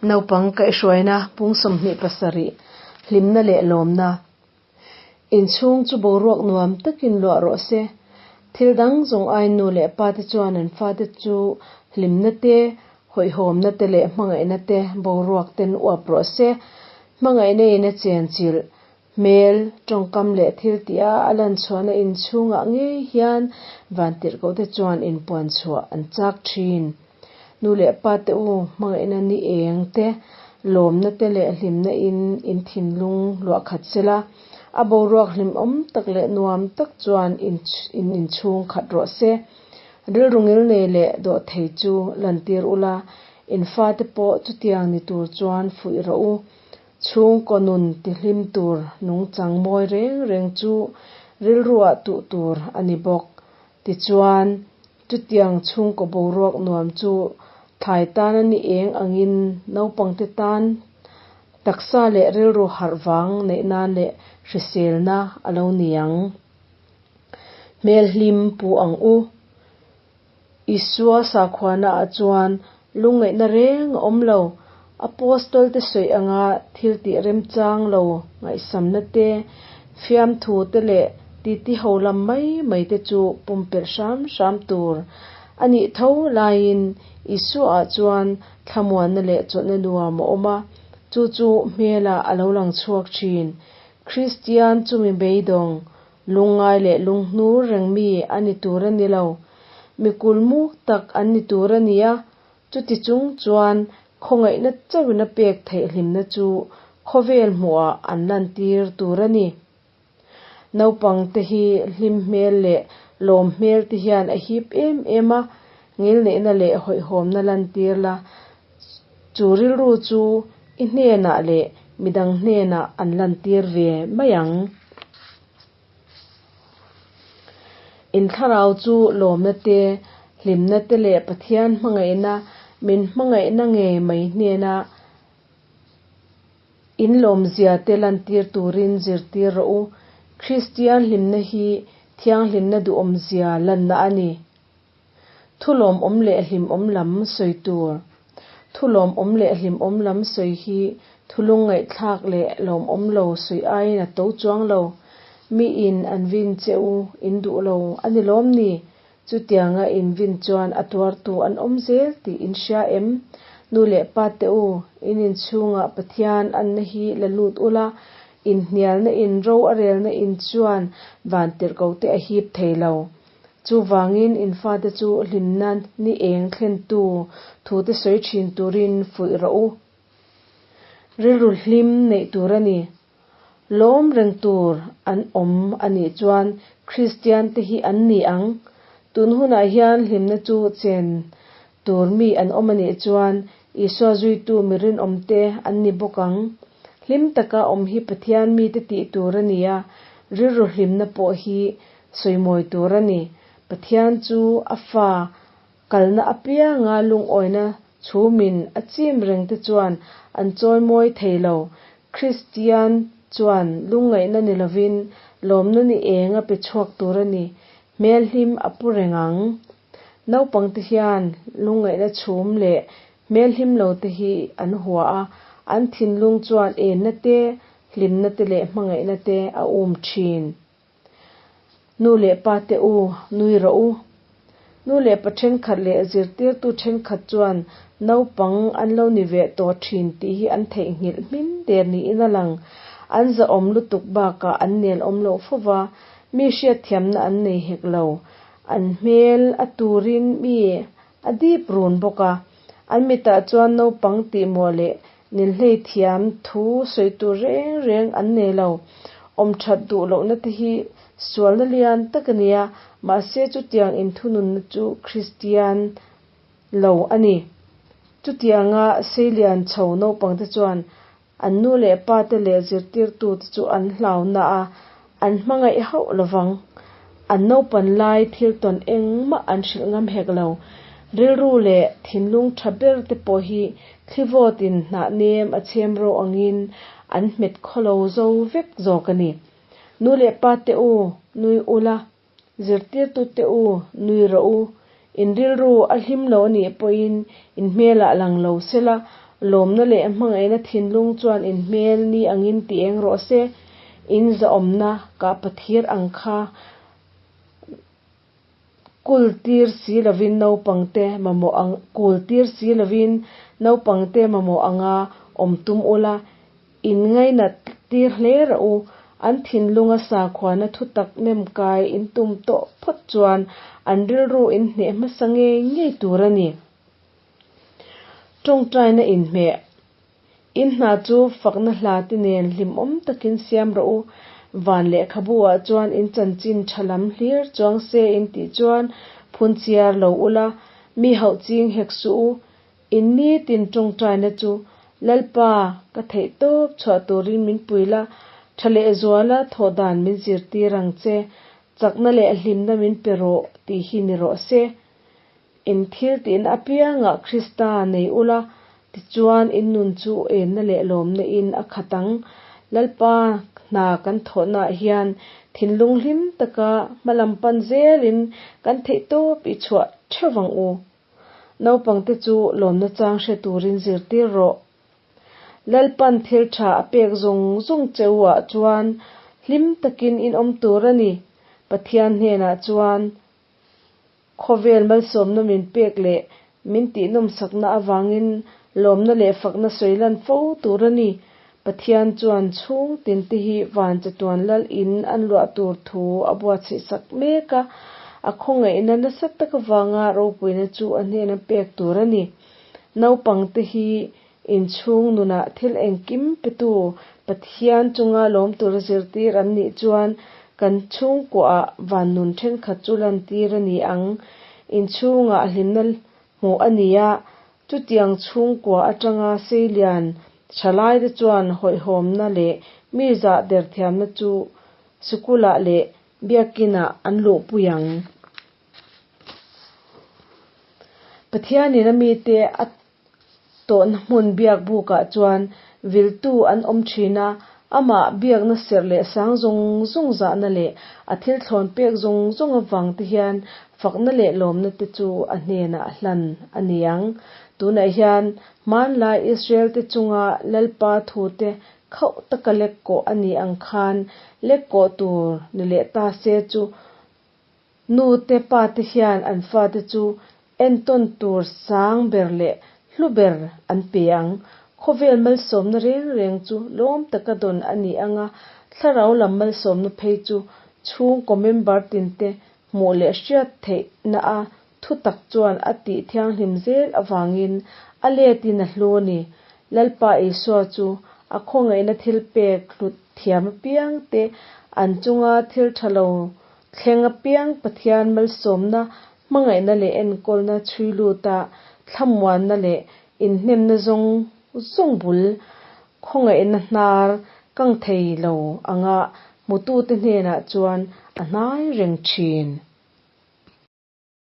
Naupang kaihhruaina pung 27, Hlimna leh lawmna. Inchhung chu boruak nuam takin luah rawh se. Thil dang zawng aiin nu leh pa te chuan an fate chu hlimna te, hawihhawmna te leh hmangaihna te boruak ten uap rawh se. Hmangaihna in a chenchilh Hmel, tawngkam leh thil tih a a lan chhuahna inchhungah ngei hian vantirhkohte chuan inpuan chhuah an chak thin. Nu leh pa te u, hmangaihna ni eng te, lawmna te leh hlimna in in thinlung luah khat sela, a boruak hlimawm tak leh nuam tak chuan in inchhung khat rawh se. Rilru ngilnei leh dawhthei chu lantir ula, in fate pawh chutiang ni tur chuan fuih rawh u. Chhungkaw nun tihlim tur nungchang mawi reng reng chu rilruah tuh tur a ni bawk. Tichuan, chutiang chhungkaw boruak nuam chu thlai tan a ni eng angin naupangte tan taksa leh rilru harh vang neih nan leh hriselna a lo ni ang. Hmelhlim pu ang u. Isua sakhuanaah chuan lungngaihna reng a awm lo. Apostol te sawi anga thil tih remchang lo ngaihsamna te, fiamthu te leh titi ho lam mai mai te chu pumpelh hram hram tur a nih tho laiin Isuaah chuan thlamuanna leh chawlhna nuam a awm a, chu chu hmelah a lo lang chhuak thin. Kristian chu mi beidawng Lungngai leh lunghnur reng mi a ni tur a ni lo. Mi kulmuk tak an ni tur a ni a, chuti chung chuan khawngaihna chauhin a pek theih hlimna chu khawvel hmuhah an lantir tur a ni. Naupangte hi hlim hmel leh lawm hmel te hian a hip em em a, ngilneihna leh hawihhawmna lantir la, chu rilru chu i hnenah leh midang hnenah an lantir ve mai ang. In thlarau chu lawmna te, hlimna te leh Pathian hmangaihna min hmangaihna ngei mai hnena in lawmzia te lantir turin zirtir rawh u. Kristian hlimna hi thianghlimna duhawmzia lanna a ni. Thu lawmawm leh hlimawm lam sawi tur. Thu lawmawm leh hlimawm lam sawi hi thu lungngaihthlak leh lawmawm lo sawi aiin a to chuang lo. Miin an vin che u in duh lo a ni lawm ni? Chutianga in vin chuan a tuartu an awm zel tih in hria em? Nu leh pa te u, in inchhungah Pathian anna hi la lut ula, inhnialna in ro a relna in chuan vantirhkoh te a hip thei lo. Chuvangin in fate chu hlimna ni eng thlentu thute sawi thin turin fuih rawh u. Rilru hlim neih tur a ni. Lawm reng tur an awm a nih chuan Kristian te hi an ni ang. Tun hunah hian hlimna chu chen tur mi an awm a nih chuan Isua zuitu mi rinawmte an ni bawk ang. Hlim taka awm hi Pathian mite tih tur a ni a, rilru hlimna pawh hi sawimawi tur a ni. Pathian chu a fa kalna apianga lungawina chhumin a chim reng te chuan an chawimawi thei lo. Kristian chuan lungngaihna ni lovin lawmna ni eng a pe chhuak tur a ni. Hmelhlim a pu reng ang. Naupangte hian lungngaihna chhum leh hmelhlim lo te hi an hua a, an thinlung chuan enna te, hlimna te leh hmangaihna te a um thin. Nu leh pa te u, nui rawh u. Nu leh pa thenkhat leh zirtirtu thenkhat chuan naupang an lo ni ve tawh thin tih hi an theihnghilh hmin der niin a lang. An zahawm lutuk bakah an nel awm loh fo va, mi hriatthiamna an nei hek lo. An hmel a turin mi a dip run bawk a, an mitah chuan naupang tihmawh leh ninhlei thiam thu sawi tur reng reng an nei lo. Awm that duh lohna te hi sualna lian tak a nia, mahse chutiang inthununna chu Kristian lo a ni. Chutianga seilian chho naupangte chuan An nu leh pa te leh zirtirtu te chu an hlau na a, an hmangaih hauh lovang. An naupan lai thil tawn engmah an hrilh ngam hek lo. Rilru leh thinlung tha ber te pawh hi thlivawt in hnah nem a chhem ro angin an hmet khawlo zo vek zawk a ni. Nu leh pa te u, nui ula, Zirtirtute u, nui rawh u. In rilru a hlim lo a nih pawhin in hmelah lang lo sela, Lawmna leh hmangaihna thinlung chuan in hmel ni angin ti eng rawh se. In zahawmna kahpathir ang kha Kultir si lovin naupangte mamawh ang kultir si lovin naupangte mamawh anga awm tum ula, in ngainat tir hle rawh u. An thinlunga sakhuana thu tak nem kai in tum tawh phawt chuan an rilru in hneh hmasa ngei ngei tur a ni. Tawngtaina inhmeh. In hna chu fakna hla te nen hlimawm takin siam rawh u. Van lehkhabu ah chuan in chanchin tha lam hlir chuang se in tih chuan phun chiar lo ula, mi hauh ching hek suh u. In nitin tawngtaina chu Lalpa ka theih tawp chhuah turin min pui la, tha lehzuala thawh dan min zirtir ang che, chakna leh hlimna min pe rawh tih hi ni rawh se. In thil tihna apiangah Krista nei ula, tichuan in nun chu enna leh lawmna in a khat ang. Lalpa hna kan thawhnaah hian thinlung hlim taka hmalam pan zelin kan theihtawp i chhuah theuh vang u. Naupangte chu lawmna chang hre turin zirtir rawh. Lalpan thil tha a pek zawng zawng che u ah chuan hlim takin in awm tur a ni. Pathian hnenah chuan Khawvel malsawmna min pek leh min tihnawmsakna avangin lawmna leh fakna sawi lan fo tur a ni. Pathian chuan chhung tinte hi van chatuan lal in an luah tur thu a buatsaihsak mek a, a khawngaihna nasa tak avanga ropuina chu a hnena pek tur a ni. Naupangte hi inchhung nunah thil engkim petu Pathian chunga lawm tura zirtir an nih chuan kan chhungkuaah van nun thenkhat chu lantir a ni ang. Inchhungah hlimna hmuh a ni a, chutiang chhungkua atanga seilian thalaite chuan hawihhawmna leh mi zah derthiamna chu sikulah leh biakinah an luhpui ang. Pathianin a mite a tawhna hmun biak bukah chuan viltu an awm thin a, amah biakna serh leh sang zawng zawng zahna leh a thil thlawn pek zawng zawng avang te hian fakna leh lawmna te chu a hnenah hlan a ni ang. Tunah hian hmanlai Israel te chunga Lalpa thute khauh taka lekkawh a nih ang khan lekkawh tur ni leh ta se chu Nu te pa te hian an fate chu entawn tur sang ber leh hlu ber an pe ang. Khawvel malsawmna reng reng chu lawm taka dawn a ni ang a, thlarau lam malsawmna phei chu chhungkaw member tinte hmuh leh hriat theihna a thutak chuan a tih thianghlim zel avangin a letin a hlu a ni. Lalpa Isua chu a khawngaihna thilpek hlut thiam apiang te an chunga thil tha lo Thleng apiang Pathian malsawmna, hmangaihna leh enkawlna chhui luta thlamuanna leh inhnemna zawng zawng bul khawngaihna hnar kang thei lo anga hmutute hnenah chuan a hnai reng thin.